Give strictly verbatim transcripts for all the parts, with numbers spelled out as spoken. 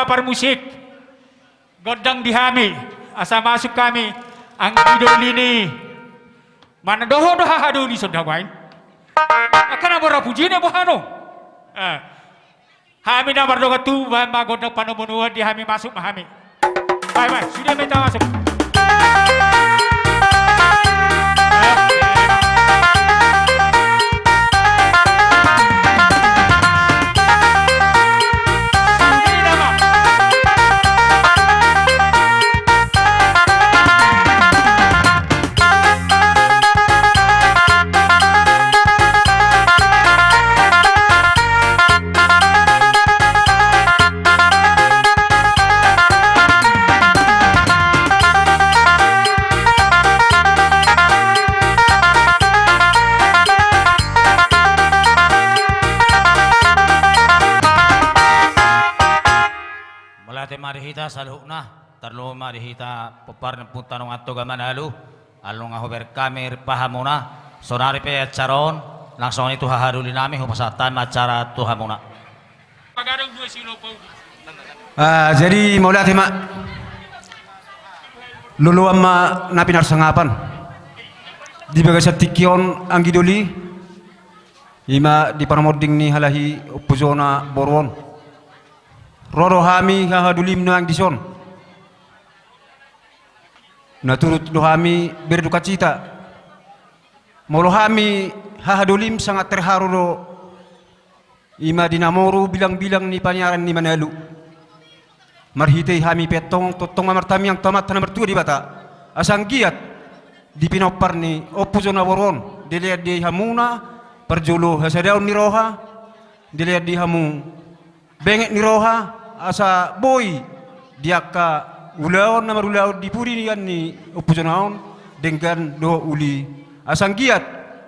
Parmusik, gondang di hami, asa masuk hami, anggidoli ni. Mana dohot do hahadoli songon na baen. Angka na mora puji na boha do. Eh. Hami na mardongan tubu, baen ma gondang panomunomuan di hami, masuk ma hami. Baen, baen, sude ma hita masuk. Mauliate ma di hita saluhutna, tarlumobi ma di hita pomparan ni Ompunta Nongantoga Manalu. Along ahu berkami ripa hamuna, sonari pe acara on, langsung i tu hahadoli nami, hupasahat hami acara tu hamuna. Ah, jadi mauliate ma. Loloan ma na pinarsangapan. Di bagasan tingki on anggidoli, ima di parmonding ni halahi ompujona boru on. Ro do hami hahadolim nuaeng dison. Na turut do hami berdukacita. Molo hami hahadolim sangat terharu do, ima di na moru bilangbilang ni paniaran ni Manalu. Marhite i hami pe antong tongtong ma martangiang tu Amanta na martua Debata. Asa anggiat di pinompar ni ompujona boru on, dilean di hamuna parjolo hasadaon ni roha, dilean di hamu benget ni roha, asa boi di angka ulaon na marulaon di pudi nian ni ompujona on, denggan dohot uli, asa anggiat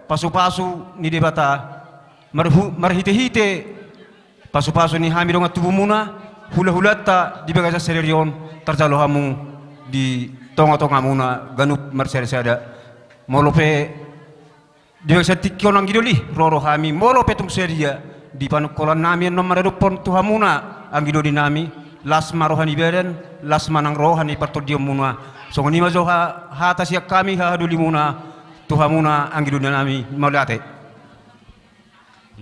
pasupasu ni Debata, marhu-, marhitehite pasupasu ni hami dongan tubumuna, hulahulanta di bagasan sadari on, tarjalo hamu di tongatongamuna ganup marsadasada. Molo pe di bagasan tingki on anggidoli, ro do hami, molo pe tung sadia di panungkulan nami annon maradophon tu hamuna anggidoli nami, las ma roha ni badan, las ma nang roha ni partondionmuna. Songon i ma jo ha-, hata sian hami hahadolimuna tu hamuna anggidoli nami, mauliate.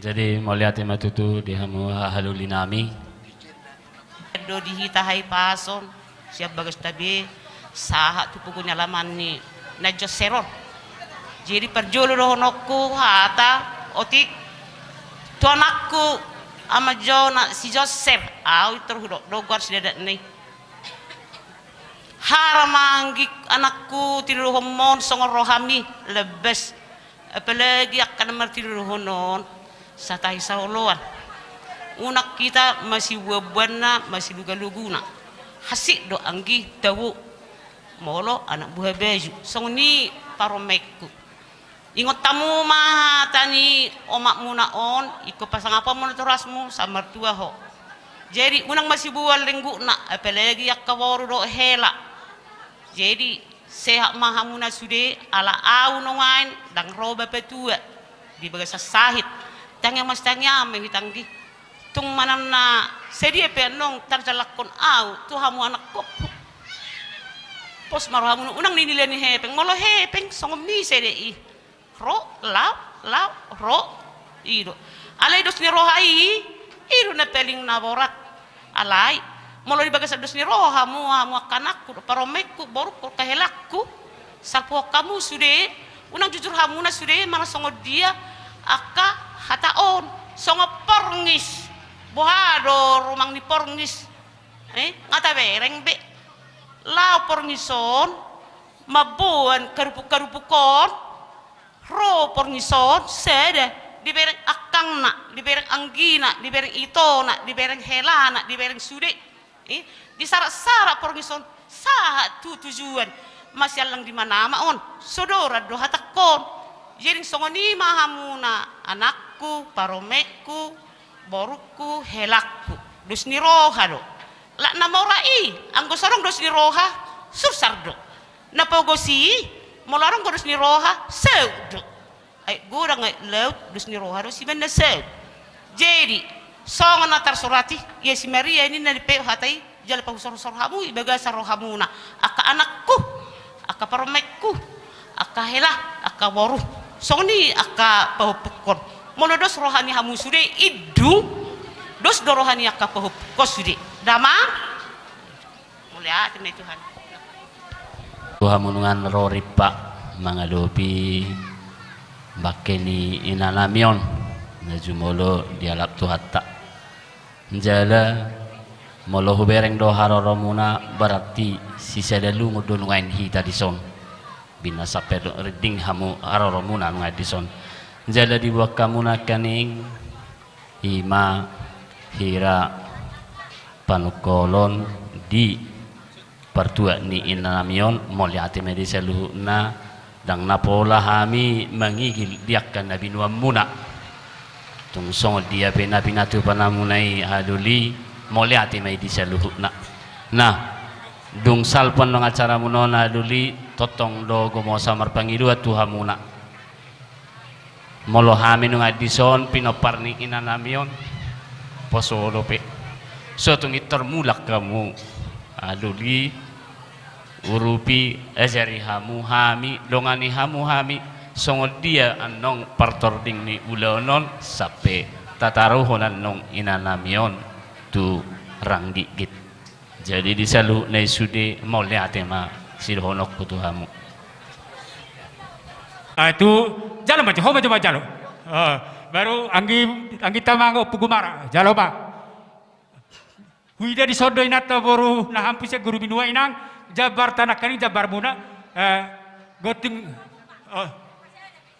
Jadi mauliate ma tutu di hamu hahadolinami. Do di hita hahipason sian bagasta be sahat tu pogu ni alaman ni na jonser on. Jadi parjolo dohononku hata otik tu anakku, ama jona si jonser, au i tor hudok do goar si dadatna i. Hara ma anggi anakku tiruruhonmon songon rohami lambas. Apalagi angka na martiruruhon on satahi saoloan. Unang hita masibuanbuanna, masilugaluguna. Hansit do anggi tabo molo anak buha baju. Songon i parumaenku. Ingot hamu ma hata ni omakmuna on, ingkon pasangaponmu na torasmu sahat martua ho. Jadi unang masibuan lenggukna, apalagi angka boru dohot hela. Jadi sehat ma hamuna sude, ala au nuaeng ndang ro bapatua di bagasan sahit. Tangiang masitangiang ma hita anggi. Tung manang na sadia pe annon tarjalakkon au tu hamu anakkonku. Pos ma rohamuna, unang ninilai ni hepeng, molo hepeng songon misa do i. Ro, lao, lao, ro. I do. Alai dos ni roha i, i do na paling na borat. Alai molo di bagasan dos ni roha hamu, hamu angka anakku, parumaenku, borungku, angka helangku, salpuhon hamu sude, unang jujur hamuna sude manang songon dia angka hata on, songon porngis. Boha do rumang ni porngis? Eh, nga tabereng be. Lao porngis on mamboan karupukkarupuk on. Ro porngis on sada, dibereng angkangna, dibereng anggina, dibereng itona, dibereng helana, dibereng sude. Eh, disarasara porngis on sahat tu tujuan. Masiallang di manama on, sodoran do hatangkon. Jadi songon i ma hamuna anakku, parumaenku, borungku, helangku. Dos ni roha do. Lak na mora i, anggo so adong dos ni roha, sursar do. Na pogos i, molo adong do dos ni roha, saut do. Aek godang aek laut, dos ni roha do sibaen na saut. Jadi Songon na tarsurat i, ia si Maria i ninna ni pe hata i, jala pahusorhusor hamu i bagasan rohamuna, angka anakku, angka parumaenku, angka hela, angka boru. Songon i angka pahompukkon. Molo dos roha ni hamu sude, indung, dos do roha ni angka pahompukkon sude. Damang. Mauliate ma di Tuhan. Tu hamu nunga ro rimpa mangadopi bangke ni inanami on na jumolo dialap Tuhanta. Jala molo hubereng do haroromuna, berarti sisada lungun do nuaeng hita dison. Binasape do rinding hamu haroromuna nuaeng dison. Jala dibuat hamu nangkaning i ma hira panungkolon di partuat ni inanami on. Mauliate ma di saluhutna, ndang na pola hami mangigil di angka na binoanmuna. Tung songon dia pe na pinatupanamuna i, haha doli, mauliate ma di saluhutna. Nah, dung salpu annon acaramuna on, haha doli, tongtong do gomosa marpangidoan tu hamuna. Molo hami nunga dison pinompar ni inanami on, poso dope. So tung intor mulak hamu, haha doli, urupi, ajari hamu hami, dongani hamu hami, songon dia annon partording ni ulaon on, sampe tataruhon annon inanami on tu rang gitgit. Jadi di saluhutna i sude, mauliate ma sidohononku tu hamu. Ah, tu, jalo ma jo, ho ma jo ma jalo. Ah, baru anggi, anggi tamang o pugu mara, jalo ma. Huida dison do inanta boru na hampu sian guru binua inang, jambarta nangkaning jambarmuna, eh, gonting, oh.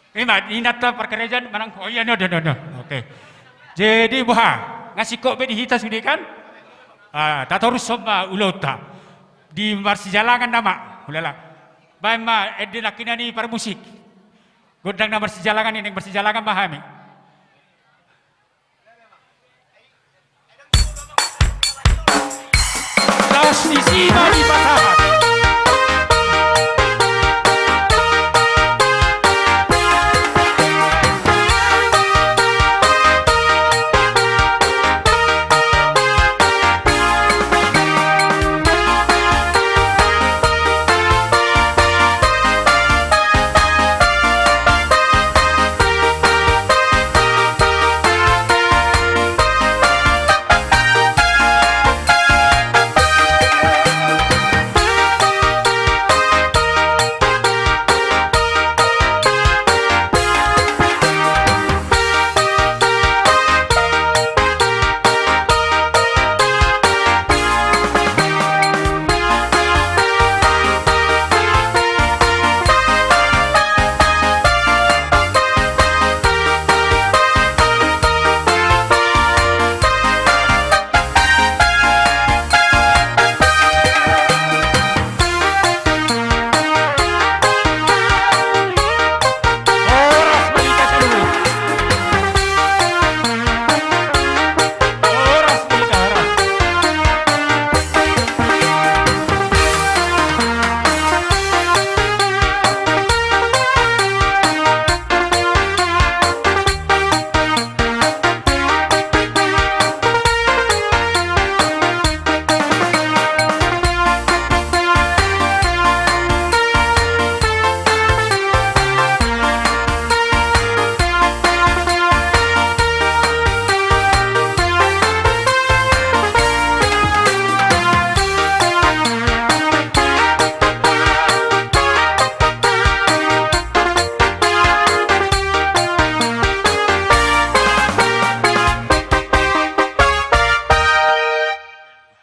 Ima, inanta parkarejoan manang, oh iya, no, no, no, no. Oke. Jadi, boha, nga singkop be di hita sude kan? Ah, tatorushon ma ulaonta. Di marsijalangan nama, ulala. Baen ma, ende nangkinan ni parmusik. Gondang na marsijalangan, ende marsijalangan ma hami. Laos disi ma dipasahat.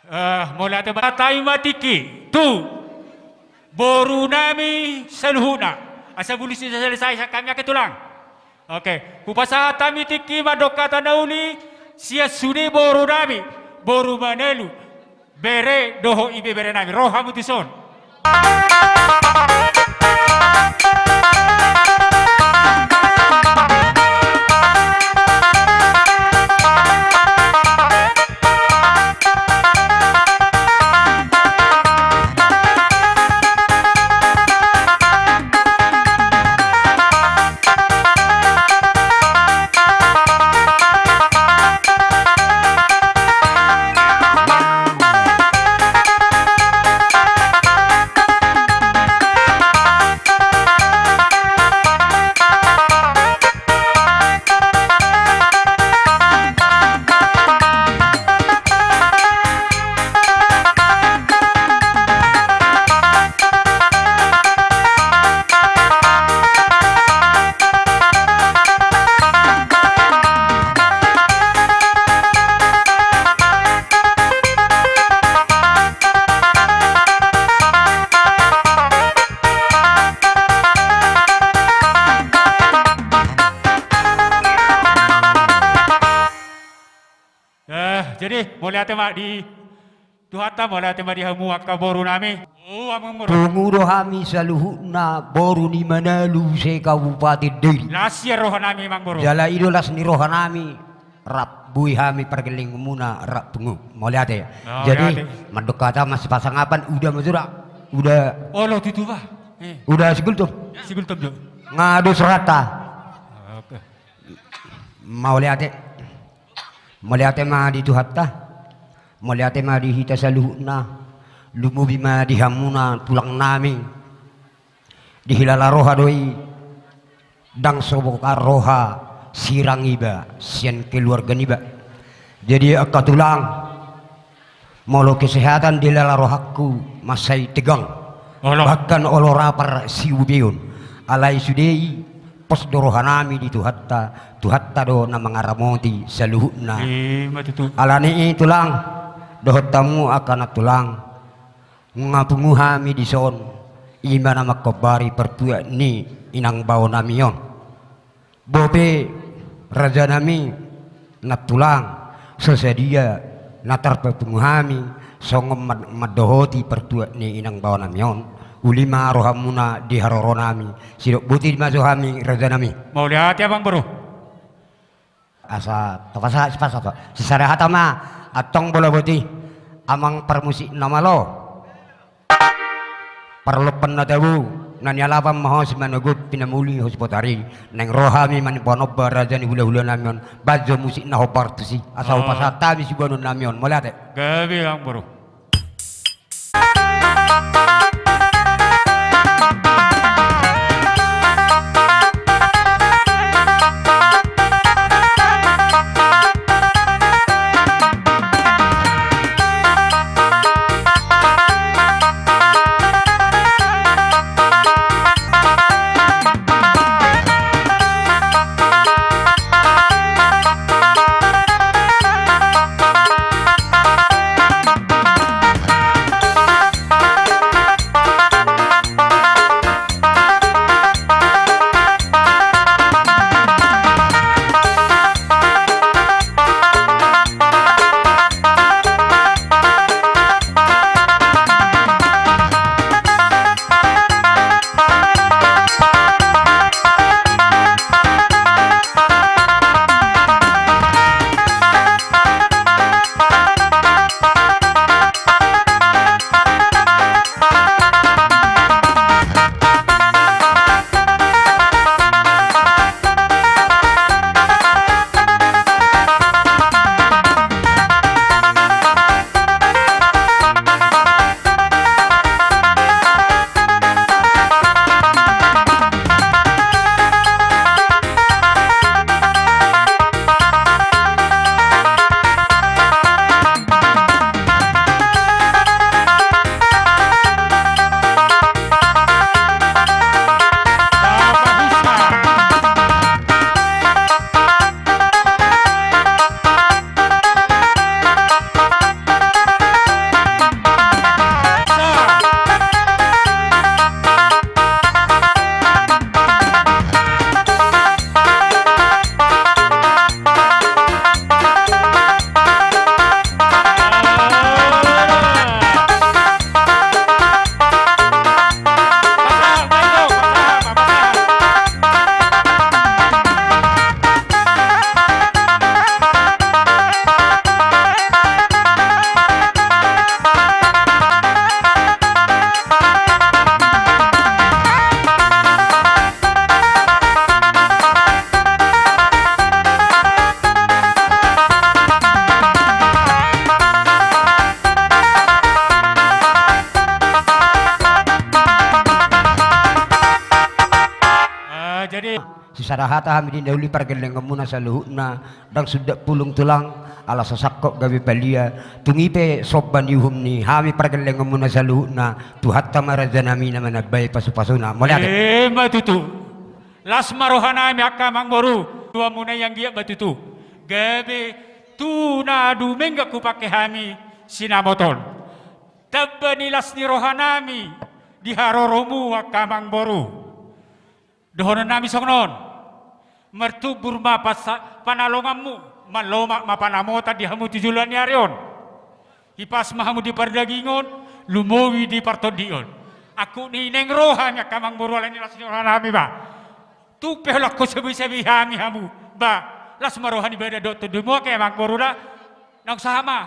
Eh, mauliate ma, taima tingki tu boru nami saluhutna. Asa bulus ni selesai sa kami ake tulang. Oke, hupasahat hami tingki mandok hata na uli sian sude boru nami, boru Manalu, bere dohot ibebere nami. Ro hamu tuson. Ate ma di Tuhanta, mauliate ma di hamu angka boru nami. O, amang boru. Pungu do hami saluhutna boru ni Manalu se-Kabupaten Dairi. Las ia roha nami, amang boru. Jala i do las ni roha nami, rap boi hami pargellengonmuna rap pungu. Mauliate. Mauliate. Jadi, mandok hata ma sipasangapan, uda ma jora. Uda. Olo tutu bah. Eh. Uda sigultom. Sigultom jo. Nga dos rohanta. Oke. Mauliate. Mauliate ma di Tuhanta. Mauliate ma di hita saluhutna. Lumobi ma di hamuna tulang nami. Dihilala roha do i, ndang so bokar roha sirang iba sian keluarga niba. Jadi angka tulang, molo kesehatan dihilala rohangku, mansai tegang. Olo. Bahkan olo rapar siubeon. Alai sude i, pos do roha nami di Tuhanta, Tuhanta do na mangaramoti saluhutna. Ima tutu. Alani i tulang, dohot hamu angka nantulang. Nunga pungu hami dison, i ma na mangkombari partuat ni inang bao nami on. Bope raja nami, nantulang, so sadia na tarpapungu hami songon man-, mandohoti partuat ni inang bao nami on, uli ma rohamuna di haroro nami, sidok boti ma jo hami raja nami. Mauliate amang boru. Asa tapasahat sipasahat, sisada hata ma, antong bola boti, amang parmusik na malo. Parlompan na tabo, na nialapan ma ho simanogot, pinamuli ho sipotari, naeng ro hami manimpanomba raja ni hulahula nami on, baen jo musik na hombar tusi, asa hupasahat hami siboanon nami on, mauliate. Gabe amang boru. Ah, jadi sisada hata hami di na uli pargellengonmuna saluhutna, ndang sundat pulung tulang, ala so sangkot gabe palia, tung i pe somba ni uhum ni hami pargellengonmuna saluhutna, Tuhanta ma raja nami na manambai pasupasuna. Mauliate. Ima tutu. Las ma roha nami angka amang boru, tuamuna i anggiat ma tutu. Gabe tu na dumenggan hupangke hami sinamot on. Tamba ni las ni roha nami di haroromu angka amang boru. Dohonon nami songon on. Martumbur ma pasa-, panalonganmu, marlomak ma panamotan di hamu tu joloan ni ari on. Hipas ma hamu di pardagingon, lumobi di partondion. Angkup ni naeng ro hami angka amangboru, alani las ni roha nami ba. Tung pe holan so beha-beha hami hamu ba, las ma roha ni badan dohot tondimu angka amangboru da. Naung sahat ma.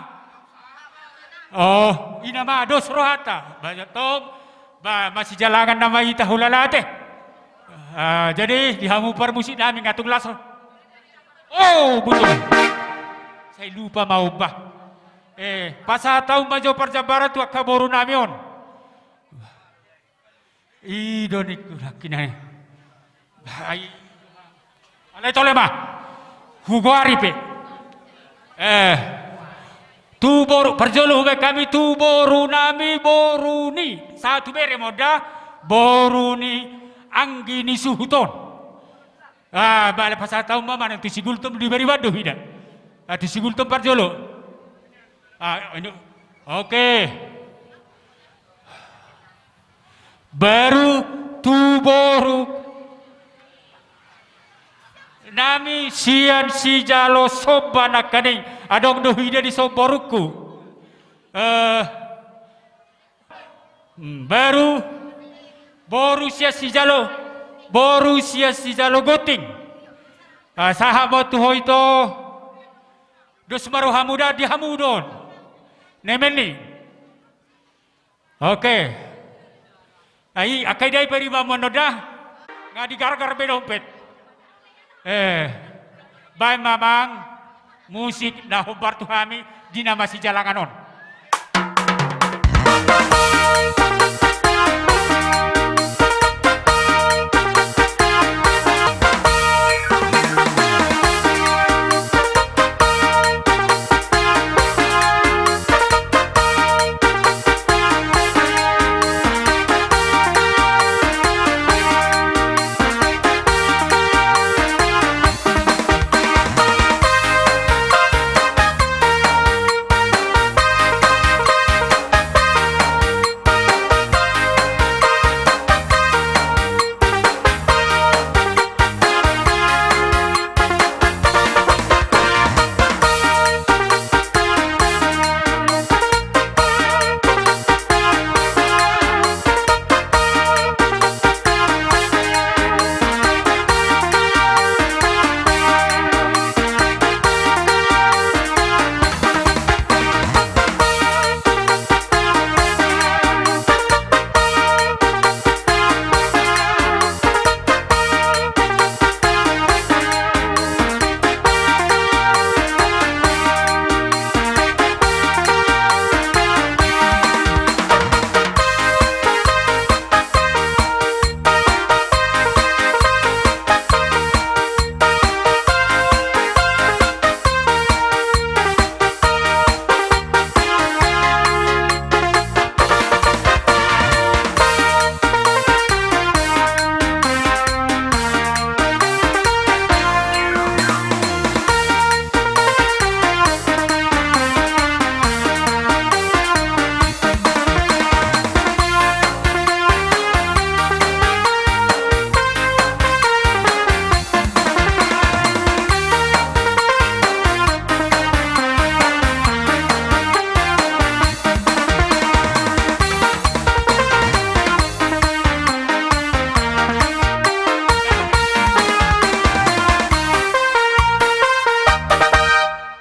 Oh, i nama dos rohanta. Ba tong, ba masijalangan nama hita hulala ate. Ah, jadi di hamu parmusik nami nga tung las. Oh, betul. Sai lupa ma au ba. Eh, pasahat hamu ma jo parjambaran tu angka boru nami on. I do ningku nangkin i. Ai. Alai tole ma. Hugoari pe. Eh. Tu boru, parjolo hubaen hami tu boru nami, boru ni. Sahat tu bere ma on da, boru ni anggi ni suhut on. Ah, bale pasahat hamu ma manang tu si Gultom, di Bariban do hita. Ah, tu si Gultom parjolo. Ah, ini. Oke. Baru tu boru nami sian sijalo Somba nangkaning, adong do hita di son borungku. Eh, Hmm, baru boru sian sijalo, boru sian sijalo Gonting. Ah, sahat ma tu ho ito. Dos ma rohamu da, di hamu do on. Nemen ni. Oke. Ai, angka i da i pariban ma on da. Nga digargar be dompet. Eh, baen ma amang musik na hombar tu hami di na masijalangan on.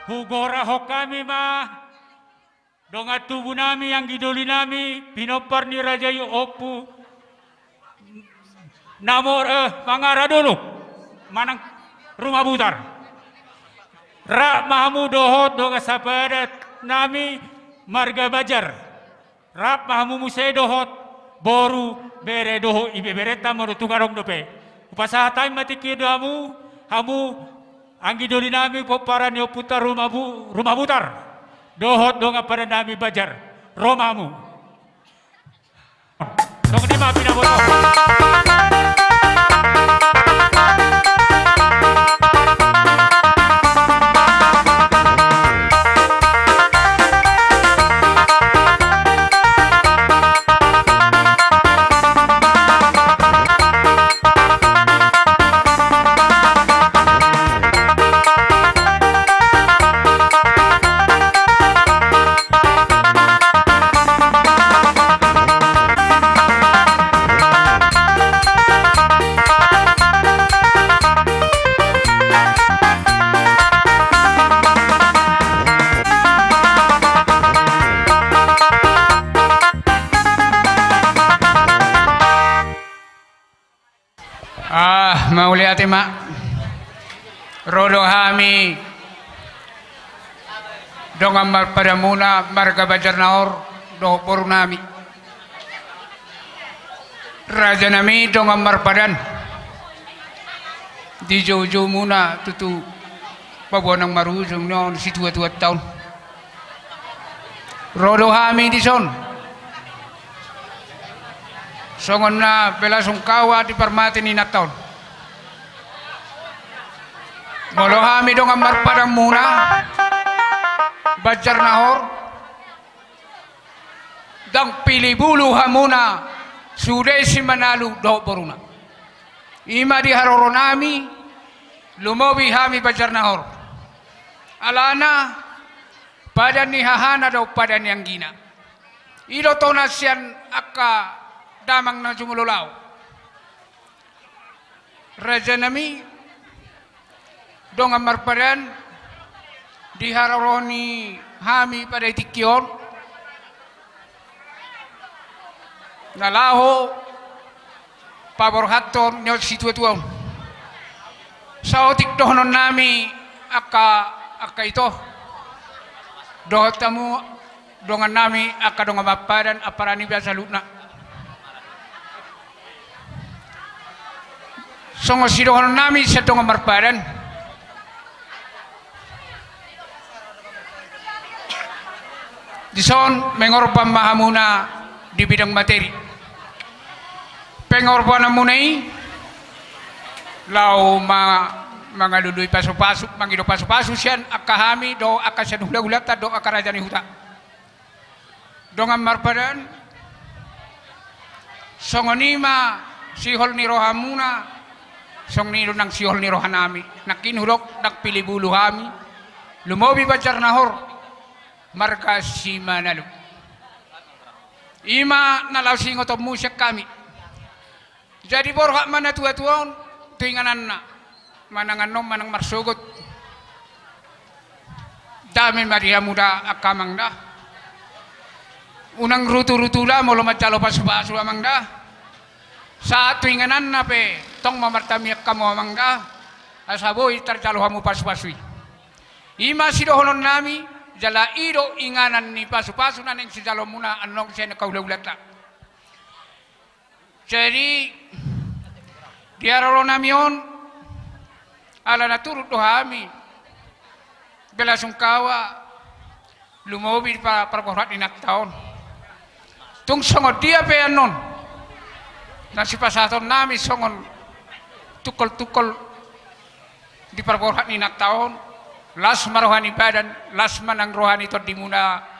Hugorahon hami ma dongan tubu nami, anggi doli nami, pinompar ni raja i Ompu Namor, eh, Mangara Dolok, manang Ruma Butar. Rap ma hamu dohot dongan sapadan nami marga Banjar. Rap ma hamu muse dohot boru, bere dohot ibeberenta, molo tung adong dope. Hupasahat hami ma tingki on tu hamu, hamu anggi doli nami, pomparan ni ompunta Ruma Bu-, Ruma Butar, dohot dongan padan nami Banjar. Ro ma hamu. Songon i ma pinaboto. Ate ma. Ro do hami dongan marpadanmuna marga Banjarnahor dohot borunami. Rajanami dongan marpadan, dijoujoumuna tutu paboa naung marujung ni on situatuanta on. Ro do hami dison songon na belasungkawa di parmate ni inanta on. Molo hami dongan marpadanmuna Banjarnahor, ndang pilibulu hamuna sude si Manalu dohot boruna. I ma di haroronami lumobi hami Banjarnahor. Alana padan ni hahana do padan ni anggina. I do tona sian angka damang na jumolo laho. Rajanami dongan marpadan, di haroro ni hami pada tingki on na laho paborhathon ni on situatua on. Saotik dohononnami angka, angka ito dohot hamu dongannami angka dongan marpadan, amparani ba saluhutna. Songon sidohononnami sian dongan marpadan, dison mengorban ma hamuna di bidang materi. Pengorbananmuna i laho ma-, mangalului pasupasu, mangido pasupasu sian angka hami dohot angka sian hulahulanta dohot angka raja ni huta. Dongan marpadan, songon i ma sihol ni rohamuna, songon i do nang sihol ni rohanami. Nangkin hudok ndang pilibulu hami lumobi Banjarnahor marga Simanalu. I ma na laho siingotonmu sian hami. Jadi borhat ma natuatua on tu ingananna, manang annon manang marsogot. Dame ma di hamu da angka amang da. Unang ruturutu da molo manjalo pasupasu amang da. Sahat tu ingananna pe tong ma martamiang hamu amang da, asa boi tarjalo hamu pasupasu i. I ma sidohononnami, jala i do inganan ni pasupasu na naeng sijaloonmuna annon sian angka hulahulanta. Jadi di haroronami on, ala na turut do hami belasungkawa lumobi pa-, parborhat ni inanta on. Tung songon dia pe annon na sipasahatonnami songon tungkoltungkol di parborhat ni inanta on, las ma roha ni badan, las ma nang roha ni tondimuna.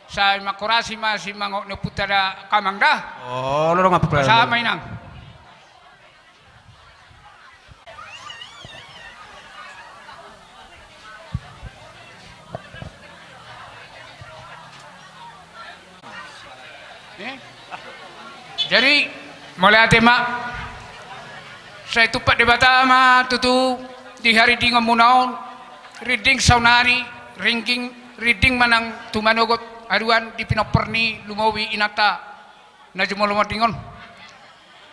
Sai mangkorasi ma simangot ni ompunta da angka amang da. Olo, dongan marpadan. Pasahat ma inang. Eh? Jadi mauliate ma. Sai tumpak Debata ma tutu di harindingonmuna on, rinding saonari, rinding, rinding ma nang tumanogot haduan di pinompar ni lumobi inanta na jumolo monding on.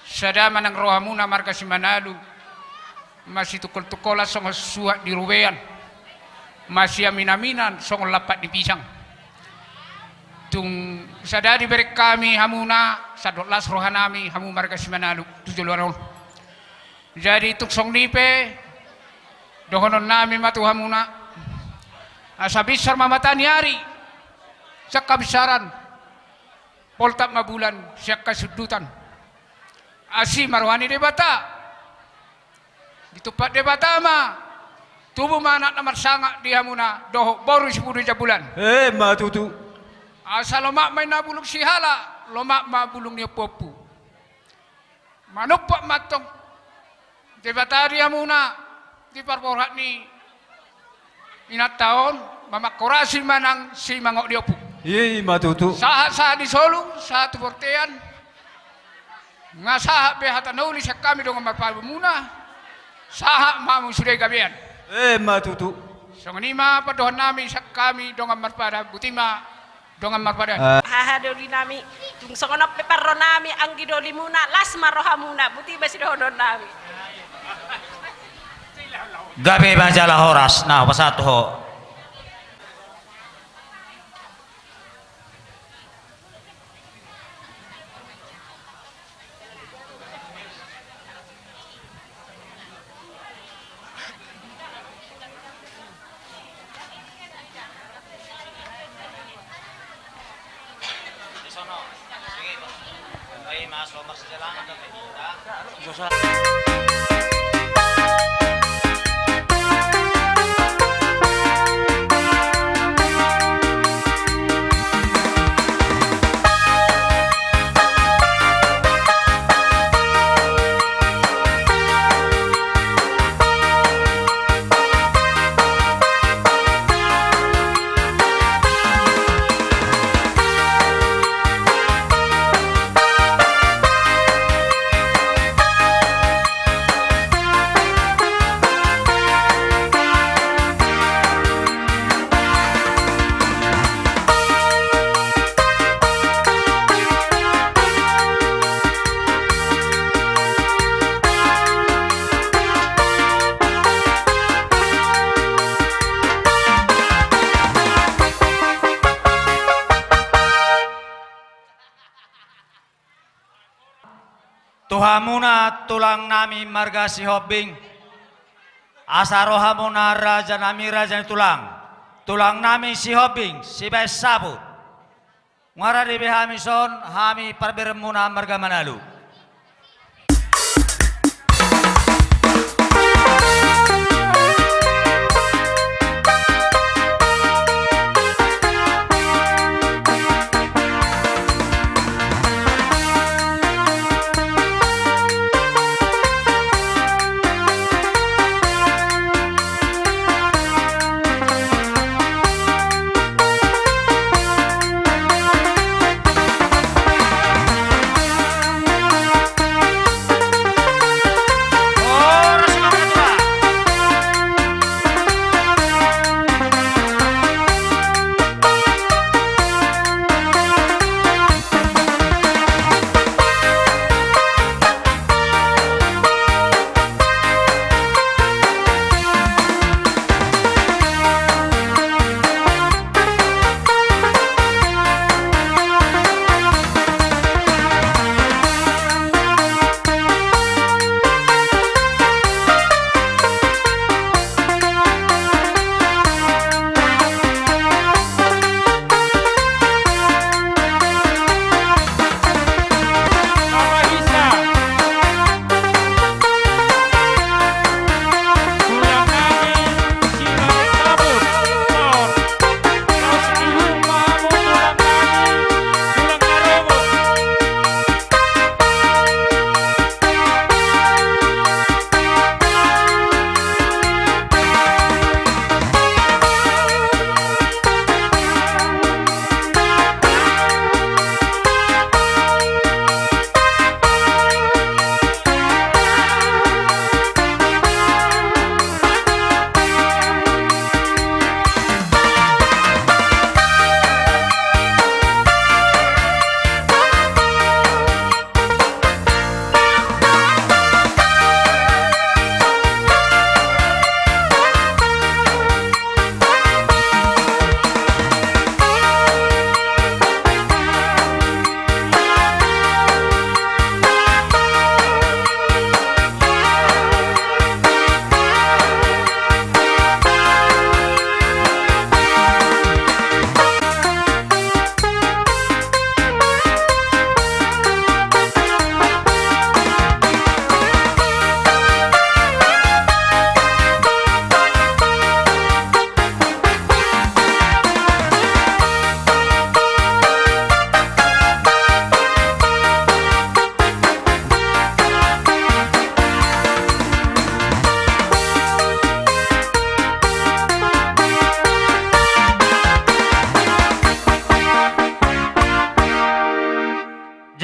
Sada ma nang rohamuna marga Simanalu, masitungkoltungkolan songon suhat di robean, masiaminaminan songon lampak ni pisang. Tung sada dibereng hami hamuna, sandok las rohanami hamu marga Simanalu tu joloan on. Jadi tung songon i pe dohononnami ma tu hamuna, asa binsar ma mata ni ari sian habinsaran, poltak ma bulan sian hasundutan. Asi ma roha ni Debata. Ditumpak Debata ma, tubu ma anak na marsangap di hamuna dohot boru sipulu jambulan. Emma tutu. Asa lomak ma inna bulung sihala, lomak ma bulung ni ompuompu. Manumpak ma antong Debata di hamuna di parborhat ni inanta on, mamangkorasi ma nang simangot ni ompu. Ima tutu. Sahat sahat ni solu, sahat tu bortean. Nga sahat be hata na uli sian hami dongan marpadanmuna, sahat ma hamu sude gabean. Emma tutu. Songon i ma pandohannami sian hami dongan marpadan, boti ma dongan marpadan. Haha dolinami, tung songon on pe parronami, anggi dolimuna, las ma rohamuna, boti ma sidohononnami. Gabe ma jala horas, na hupasahat tu ho. Tu hamuna tulang nami marga Sihombing, asa ro hamuna raja nami, raja ni tulang, tulang nami Sihombing, sibaen saput. Nunga rade be hami son, hami parberenmuna marga Manalu.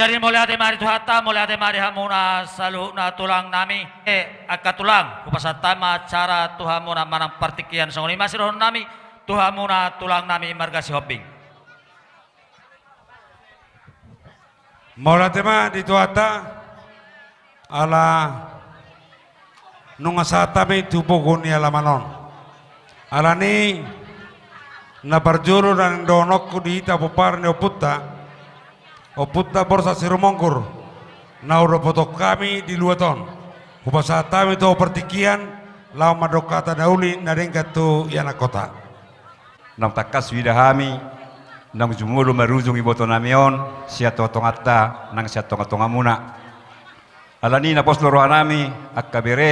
Jadi mauliate ma di Tuhanta, mauliate ma di hamuna saluhutna tulang nami. Eh, angka tulang, hupasahat ma acara tu hamuna manang partingkian, songon i ma sidohonon nami tu hamuna tulang nami marga Sihombing. Mauliate ma di Tuhanta, ala Nunga sahat hami tu pogu ni alaman on. Alani na parjolo na naeng dohononku di hita pomparan ni ompunta, ompunta Borsak Sirumonggur, na hudapothon hami di luat on, hupasahat hami tu ho partingkian laho mandok hata na uli na denggan tu ianakhonta. Naung tangkas huida hami naung jumolo marujung ibotonami on sian tongatonganta nang sian tongatongamuna. Alani na pos do rohanami angka bere,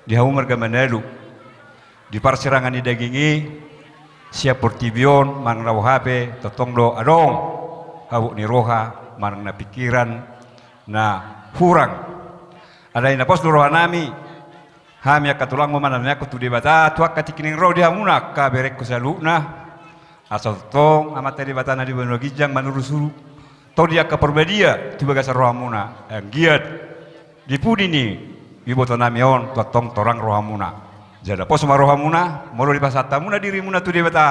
di hamu marga Manalu, di parsirangan ni daging i, sian portibi on manang na boha pe tongtong do adong habot ni roha manang na pingkiran na hurang. Alani na pos do rohanami, hami angka tulangmu manangiangkon tu Debata tu angka tingki naeng ro di hamuna angka berengku saluhutna. Asa tongtong Amanta Debata na di banua ginjang manurusuru Tondi angka Parbadia tu bagasan rohamuna, anggiat di pudi ni ibotonami on tongtong torang rohamuna. Jala pos ma rohamuna molo dipasahat hamuna dirimuna tu Debata,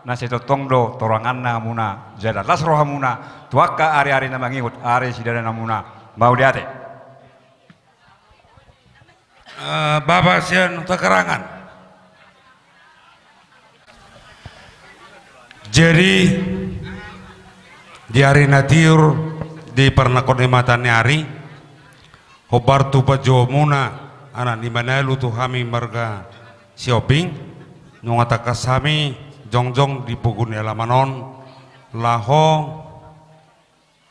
na sai tongtong do toranganna hamuna jala las rohamuna tu angka ariari na mangihut ari sidalananmuna. Mauliate. Eh, Bapa sian Hutakarangan. Jadi, di ari na tiur, di parnangkok ni mata ni ari, hombar tu panjouonmuna anak ni Manalu tu hami marga Sihombing, nunga tangkas hami jongjong di pogu ni alaman on, laho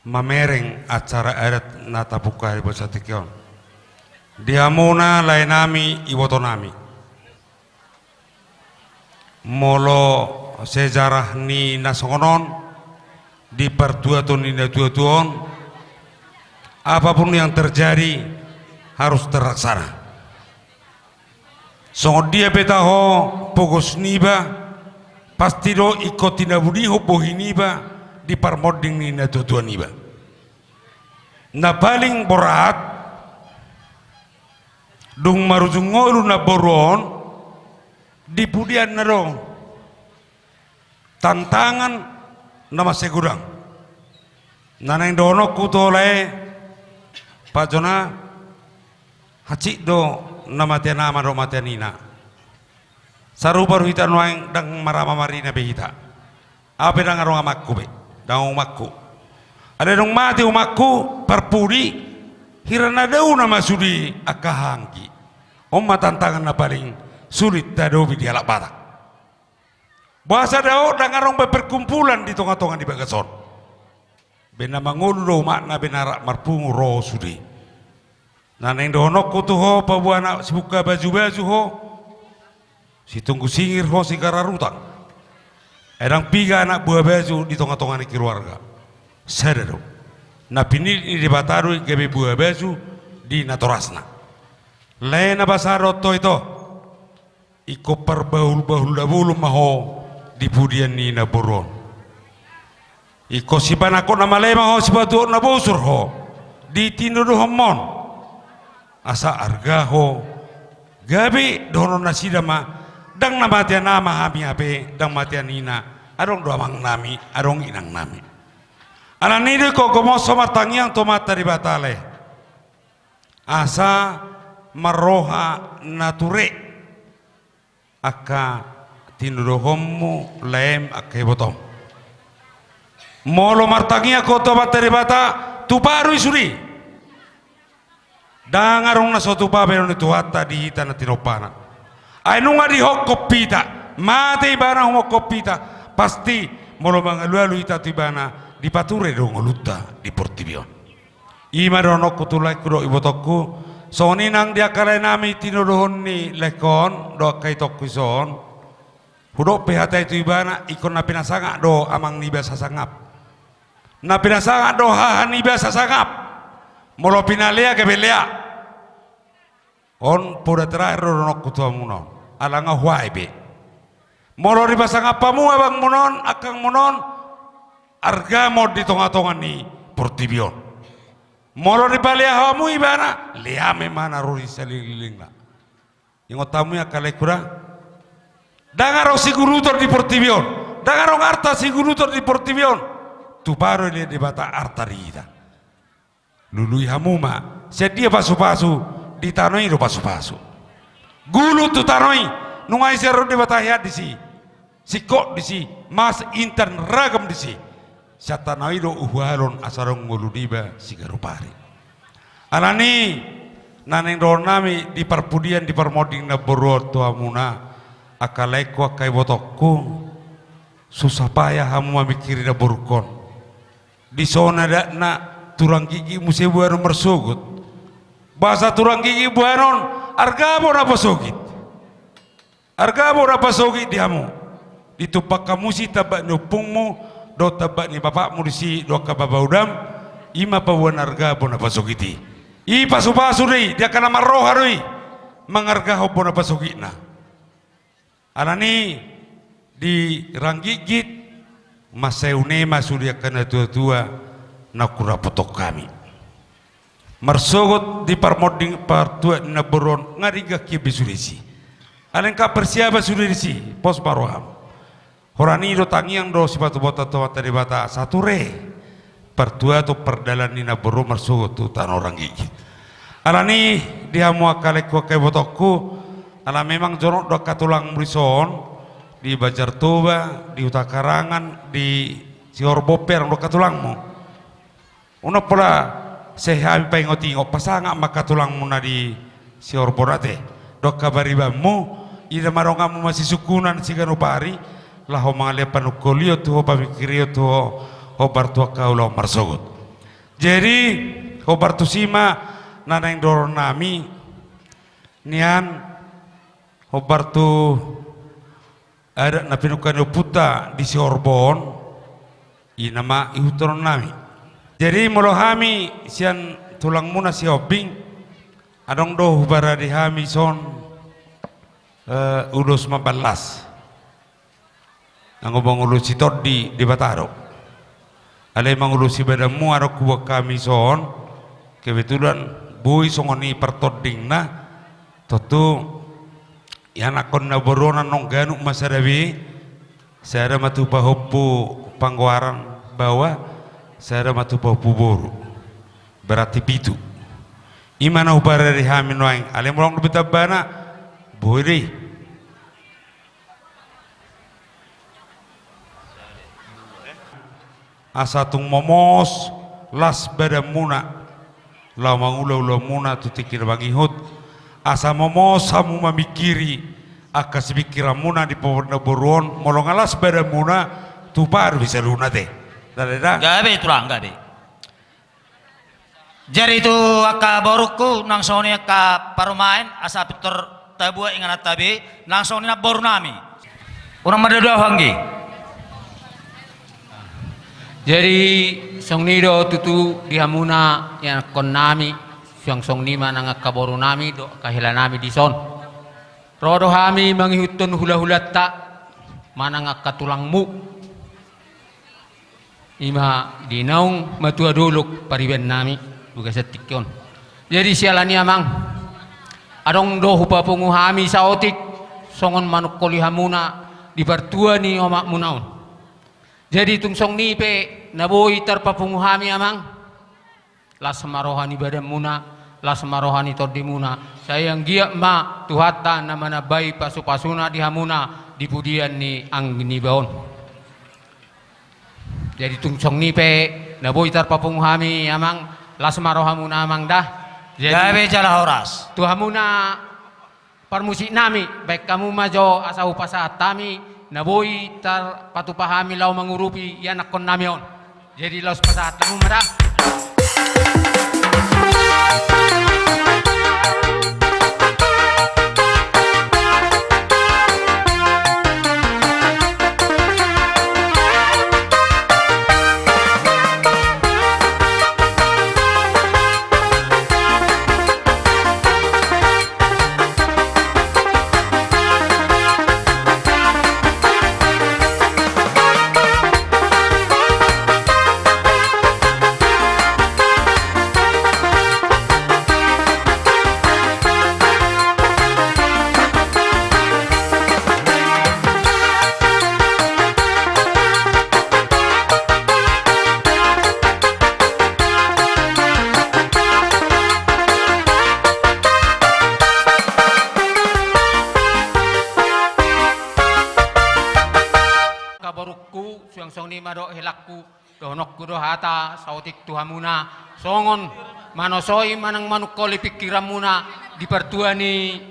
mamereng acara adat na tapungka di bagasan tingki on. Di hamuna laenami, ibotonami. Molo sejarah ni na songon on, di partuaton ni natuatua on, apapun yang terjadi harus terlaksana. Songon dia pe taho pogos niba, pasti do ingkon tinabunihon bohi niba di parmonding ni natuatua niba. Na paling borat, dung marujung ngolu namboru on, di pudianna do tantangan na mansai godang. Na naeng dohononku tu ho lae, Pak Jona, hansit do na matean ama dohot matean ina. Sarupa do hita nuaeng, ndang marama marina be hita. Au pe ndang adong amangku be, ndang adong umangku. Alai dung mate umangku parpudi, hira na dao nama sude angka hahaanggi. On ma tantangan na paling sulit tahadopi di halak Batak. Boasa dao, ndang adong be perkumpulan di tongatonga ni bagas on. Be na mangolu do umakna be na rap marpungu ro sude. Na naeng dohononku tu ho, paboa anak sibuka bajubaju ho, situnggu singir ho, sigara rutang. Ai ndang piga anak buha baju di tongatonga ni keluarga. Sada do. Na pinillit ni Debata do i gabe buha baju di natorasna. Lae na basa dohot ho ito. Ingkon parbahulbahul na bolon ma ho di pudian ni namboru on. Ingkon sipanangkok na male ma ho, sipatuhon na bosur ho di tinodohonmon. Asa arga ho, gabe dohonon nasida ma, ndang na matean ama hami hape, ndang matean ina, adong do amangnami, adong inangnami. Alani i do ingkon gomos ho martangiang tu Amanta Debata lae. Asa marroha na ture angka tinodohonmu laem, angka ibotom. Molo martangiang ho tu Amanta Debata, tupa do i sude. Ndang adong na so tupa be on ni Tuhanta di hita na tinompana. Ai nunga dihophop hita, mate ibana humophop hita, pasti molo mangalualu hita tu ibana, dipature do ngolunta di portibi on. I ma dohononku tu laengku dohot ibotongku, songon i nang di angka laenami tinodohon ni laengkon dohot angka itongku dison. Hudok pe hata i tu ibana, ingkon na pinasangap do amang niba sasangap. Na pinasangap do haha niba sasangap. Molo pinalea gabe lea. On poda terakhir do dohononku tu hamuna on. Ala nga huae be. Molo dipasangap hamu abangmuna on, angkangmuna on, argamon di tongatonga ni portibi on. Molo dipalea hamu ibana, leam ma na ro di salelenglelengna. Ingot hamu i angka laengku da. Ndang adong siguruton di portibi on. Ndang adong arta siguruton di portibi on. Tupa do i lehon Debata arta di hita. Lului hamu ma, sian dia pasupasu, di tano i do pasupasu. Gulut tu tano i, nunga i sian roha ni Debata, hean disi, singkop disi, mas intan ragam disi. Sian tano i do huhalon asa adong ngolu niba siganup ari. Alani, na naeng dohonon nami di parpudian, di parmonding namboru on tu hamuna, angka laengku, angka ibotongku, susah payah hamu mamingkiri namborungkon. Dison adatna, turang gitgit muse boanon marsogot. Bahasa turang gitgit boanon, arga bona pasogit. Arga bona pasogit di hamu. Ditumpak hamu si tambak ni ompungmu, dohot tambak ni bapakmu disi, dohot angka bapaudam, i ma paboaon arga bona pasogit i. I pasupasu do i, di angka na marroha do i, mangargahon bona pasogitna. Alani, di rang gitgit, mansai une ma sude angka natuatua na hurapothon hami. Marsogot di parmonding partua ni namboru on, nga denggan hian be sude disi. Alai angka persiapan sude disi, pos ma roham. Holan i do tangiang dohot sipatupaonta tu Amanta Debata, asa ture partuaton pardalan ni namboru on marsogot tu tano rang gitgit. Alani, di hamu angka laengku, angka ibotongku, ala memang jonok do angka tulangmu dison, di Banjar Toba, di Huta Karangan, di Sihorbon pe adong do angka tulangmu. Unang pola sai hami paingotingot, pasangap ma angka tulangmuna di Sihorbon ate, dohot angka paribanmu, ida ma donganmu masisungkunan siganup ari, laho mangalean panungkolion tu ho, pamingkirion tu ho, hombar tu angka ulaon marsogot. Jadi, hombar tusi ma na naeng dohonon nami, nian, hombar tu adat na pinungka ni ompunta di Sihorbon, i nama ihuthon nami. Jadi molo hami sian tulangmuna Sihombing, adong do huparade hami son, eh, ulos mambahen las. Anggo mangulosi tondi Debata do. Alai mangulosi badanmu adong huboan hami son, kebetulan boi songon i partondingna, tontu ianakhon na boru on annon ganup ma sada be, sada ma tu pahompu panggoaran baoa, sada ma tu pahompu boru. Berarti pitu. I ma na huparade hami nuaeng, alai molo adong dope tambana, boi do i. Asa tung momos las badanmuna laho mangula ulaonmuna tu tingki na mangihut, asa momos hamu mamingkiri angka sipingkiranmuna di pahompu na boru on, molo nga las badanmuna, tupa do i saluhutna ate. Ndada da? Gabe, Tulang, gabe. Jadi tu angka borungku, nang songon i angka parumaen, asa pintor tabuat ingananta be, nang songon i namboru nami. Unang mandao-dao anggi. Jadi songon i do tutu di hamuna ianakhon nami, suang songon i ma nang angka boru nami dohot angka hela nami dison. Ro do hami mangihuthon hula-hulanta manang angka tulangmu. I ma di naung matua dolok pariban nami di bagasan tingki on. Jadi siala ni i amang, adong do hupapungu hami saotik songon manungkoli hamuna di partua ni omakmuna on. Jadi tung songon i pe na boi tarpapungu hami amang, las ma roha ni badanmuna, las ma roha ni tondimuna, sai anggiat ma Tuhanta na manambai pasu-pasuna di hamuna di pudian ni anggi niba on. Jadi tung songon i pe na boi tarpapungu hami amang, las ma rohamuna amang da. Jadi gabe jala horas. Tu hamuna parmusik nami, baen hamu ma jo asa hupasahat hami na boi tarpatupa hami laho mangurupi ianakhon nami on. Jadi laos pasahat hamu ma da. Songon i ma dohot helangku, dohononku do hata saotik tu hamuna, songon manosoi manang manungkoli pingkiranmuna di partua ni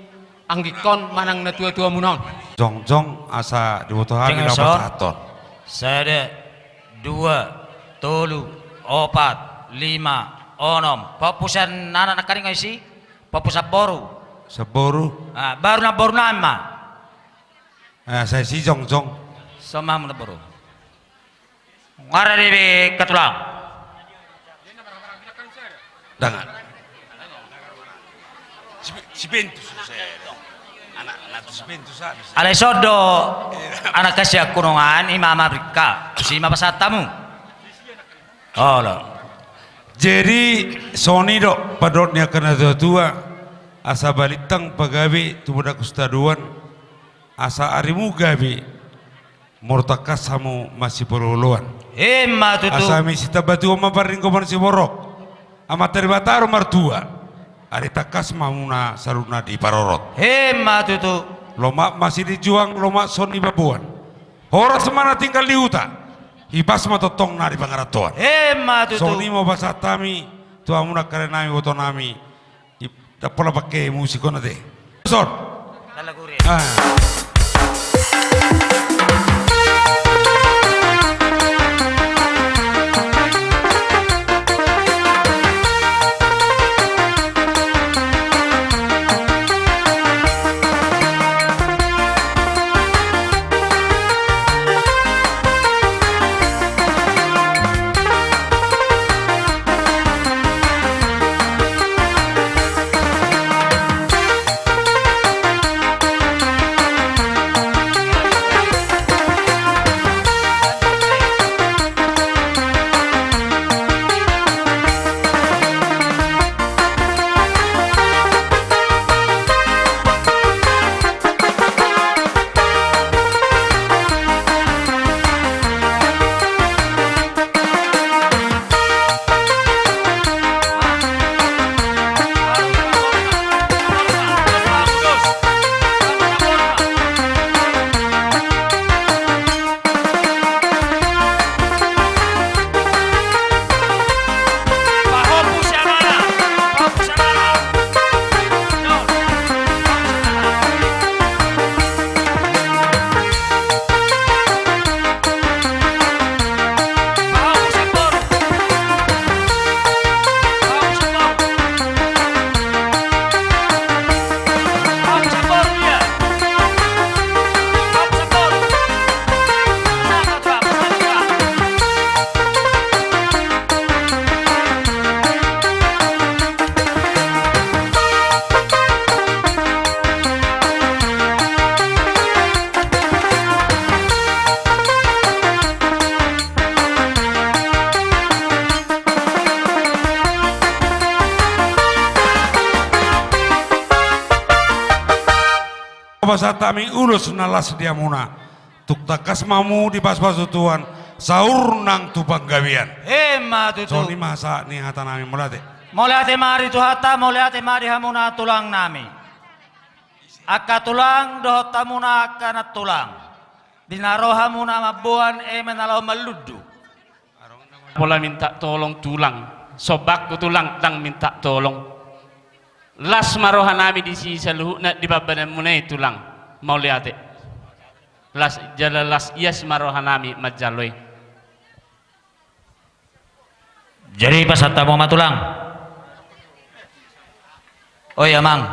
anggingkon manang natuatuamuna on. Jongjong asa diboto hami na pasahathon. Sada, dua, tolu, opat, lima, onom. Pahompu sian anak nangkaning isi, pahompu sian boru. Sian boru. Ah, baru namboru nami ma. Ah, sai si jongjong. Somamu namboru. Ngara di be katulang. Dangan. Si, si Bentus, saya. Anak, anak tu si Bentus, habis. Alai sodo, anak kasian kunongan, ima mabrika. Si ima pasahat hamu. Olo. Jadi, songon i do, pandok ni angka natuatua, asa balintang pagabe, tumundalhon sitadoan, asa arimu gabe, molo tangkas hamu masipaolooloan. Ima tutu. Asa hami sitamba tua ma parlinggoman siborok. Amanta Debata do martua. Ari tangkas ma hamuna saluhutna diparorot. Ima tutu. Lomak ma silinjuang, lomak songon i baboan. Horas ma na tinggal di huta. Hipas ma tongtong na di pangarantoan. Ima tutu. Songon i ma pasahat hami tu hamuna karenami, botonami. Ip-, ndang pola pake musik on ate. Son. Ah. Pasahat hami ulos na las di hamuna. Tung tangkas ma hamu dipasupasu Tuhan, saur nang tu panggabean. Ima tutu. Songon i ma sahat ni hatanami, mauliate. Mauliate ma di Tuhanta, mauliate ma di hamuna tulangnami. Angka tulang dohot hamuna angka nantulang. Di na ro hamuna mamboan eme na laho manlundu. Pola minta tolong tulang, sombangku tulang, ndang minta tolong. Las ma rohanami disi saluhutna di pambahenanmuna i tulang, mauliate. Las, jala las ias ma rohanami manjalo i. Jadi pasahat hamu ma tulang. Oi amang.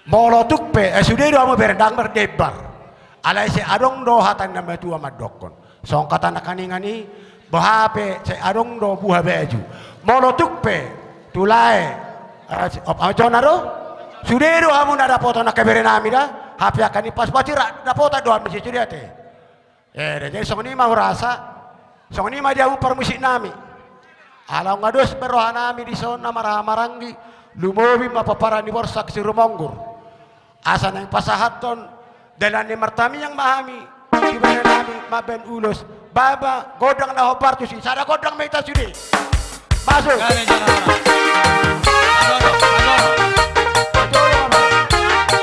Molo tung pe, eh, sude do hamu bere ndang mardembar. Alai sai adong do hata ni na matua mandokkon. Songon hata na kaningan i, boha pe sai adong do buha baju. Molo tung pe, tu lae, eh, si-, op-, ajo na do? Sude do hamu na dapotan angka berenami da, hape angka ni pasupasu ra dapotan do hamu si sude ate. Eh, jadi songon i ma hurasa, songon i ma di hamu parmusiknami. Ala nunga dos be rohanami dison na marhahamaranggi, lumobi ma pomparan ni Borsak Sirumonggur. Asa naeng pasahathon dalan ni martamiang ma hami, di bahenanami mambahen ulos, bahen ma gondang na hombar tusi, sada gondang ma hita sude. Masuk. Gale jala. Madoro, madoro. Madoro, madoro.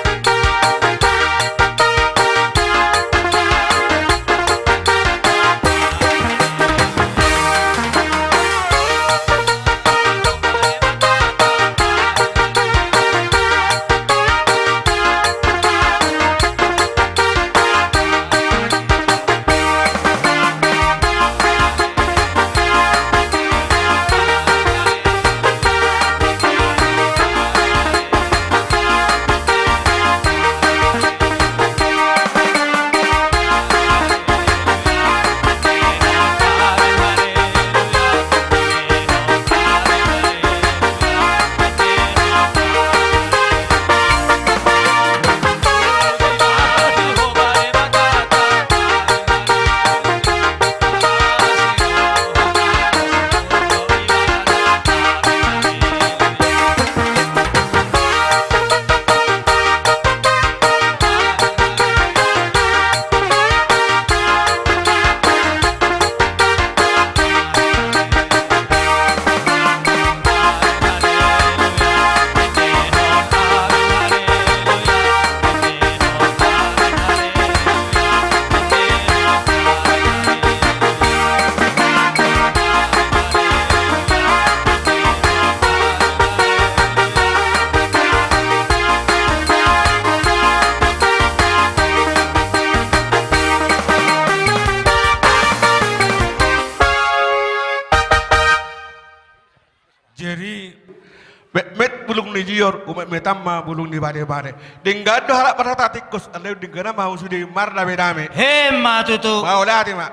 Metmet bulung ni jior, umetmetan ma bulung ni badebade. Denggan do halak marhata tingkos, alai dengganan ma hamu sude mardamedame. Emma tutu. Mauliate ma.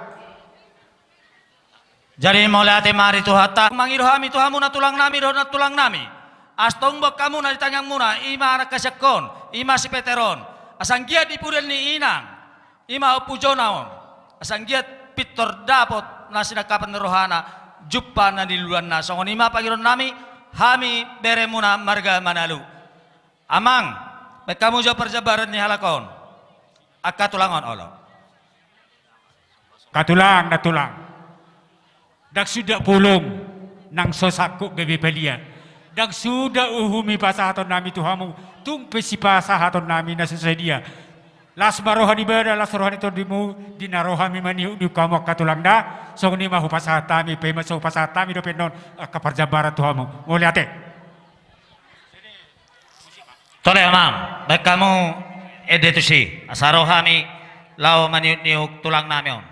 Jadi mauliate ma di Tuhanta. Mangido hami tu hamuna tulang nami dohot nantulang nami. Asa tung boan hamuna di tangiang muna, i ma angka siangkon, i ma si Peter on. Asa anggiat di pudun ni inang, i ma Ompu Jona on. Asa anggiat pintor dapot na sinangkapan ni rohana, jumpa na niluluanna. Songon i ma pangidoan nami, hami beremuna marga Manalu. Amang, baen hamu jo parjambaran ni halak on. Angka tulang on olo. Angka tulang, nantulang. Ndang suda polong nang so sangkot gabe palia. Ndang suda uhum i pasahaton nami tu hamu, tung pe sipasahaton nami na so sadia. Las ma roha ni ibana, las roha ni tondimu, di na ro hami maniuk-niuk hamu angka tulang da. Songon i ma hupasahat hami, pe ma so hupasahat hami dope annon angka parjambaran tu hamu. Mauliate. Tole amang, baen hamu ende tusi, asa ro hami laho maniuk-niuk tulang nami on.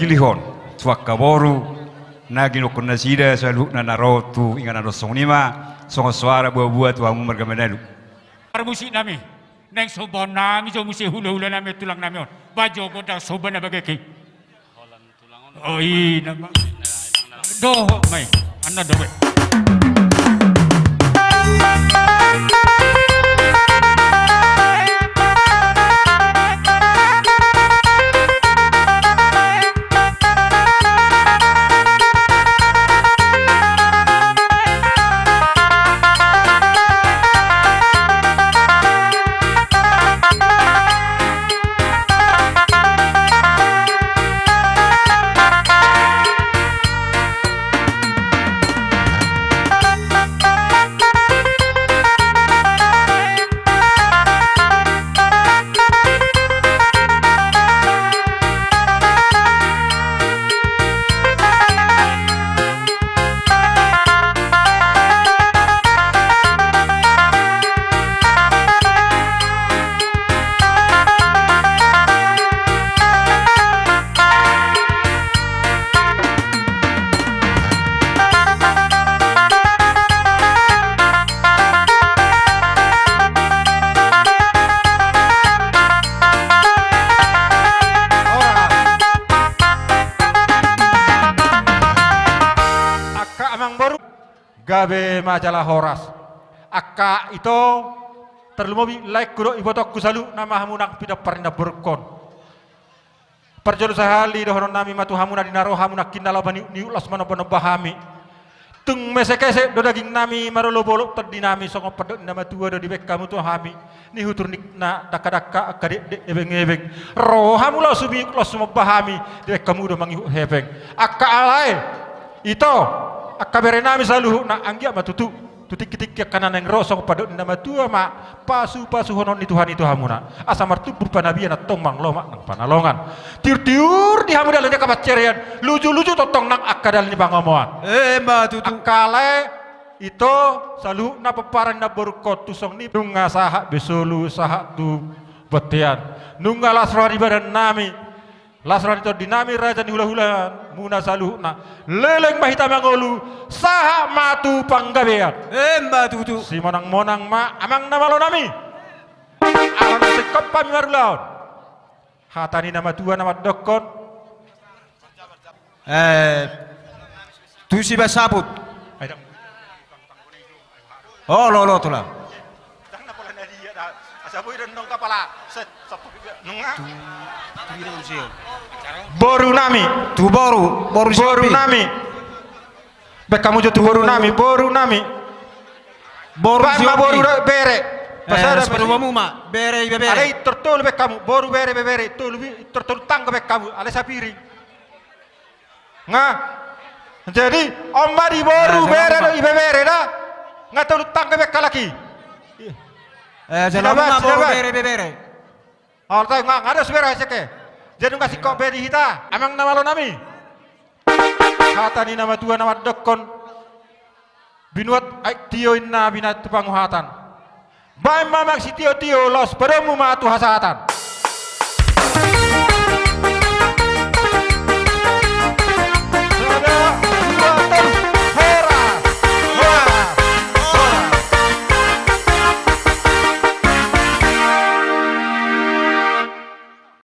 Gilihon tu angka boru na ginukkon nasida saluhutna na ro tu inganan on, songon i ma songon soara buabua tu hamu marga Manalu. Parmusik nami, naeng sombaon nami jo muse hulahula nami tulang nami on. Baen jo gondang somba na bagak i. O i nama. Dohot ma i. Annon do be. Angka amangboru, gabe ma jala horas. Angka ito, tarlumobi laengku dohot ibotongku saluhutna ma hamu nang pinompar ni namborungkon. Parjolo sahali dohonon nami ma tu hamu na di na ro hamu nangkin na laho maniuk-niuk, laos manomba-nomba hami. Tung mesek-esek do daging nami, marolop-olop tondi nami, songon pandok ni na matua do dibaen hamu tu hami. Nihutur ni na dangka-dangka angka dekdek ebeng-ebeng. Ro hamu laos sumiuk laos sumomba hami, dibaen hamu do mangihut hepeng. Angka alai, ito, angka bere nami saluhutna, anggiat ma tutu tu tingki-tingki angka na naeng ro songon pandok ni na matua ma pasu-pasuhonon ni Tuhan i tu hamuna. Asa martumbur panabian antong manang lomak nang panalongan. Tiur-tiur di hamu dalan ni angka pansarian, luju-luju tongtong nang angka dalan ni pangomoan. Emma tutu. Angka alai, ito, saluhutna pomparan ni namborungkon, tung songon i nunga sahat be solu sahat tu bontean. Nunga las roha ni badan nami, las roha ni tondi nami, raja ni hula-hula muna saluhutna. Leleng ma hita mangolu, sahat ma tu panggabean. Emma tutu. Simonang-monang ma amang na malo nami. Ala na singkop hami marulaon. Hata ni na matua na mandokkon. Eh, tusi ba saput. Olo, olo, tulang. Boru nami. Tu boru, boru siompi nami. Baen hamu jo tu boru nami, boru nami. Boru siompi. Boru bere. Eh, pasada boru ma, bere ibebere. Alai tor tolu baen hamu, boru bere ibebere, tolu bi-, tor tolu tanggo baen hamu, alai sapiring. Nga. Jadi, on ma di boru bere dohot ibebere da. Nga tolu tanggo baen halak i. Eh, jala on ma boru bere ibebere. Alai nga, nga dos bere haseke. Jadi nga singkop be di hita, amang na malo nami. Hata ni na matua na mandokkon. Binuat aek tio inna binahen tu panguhatan. Baen ma amang sitio-tio laos padomu ma tu hasahatan.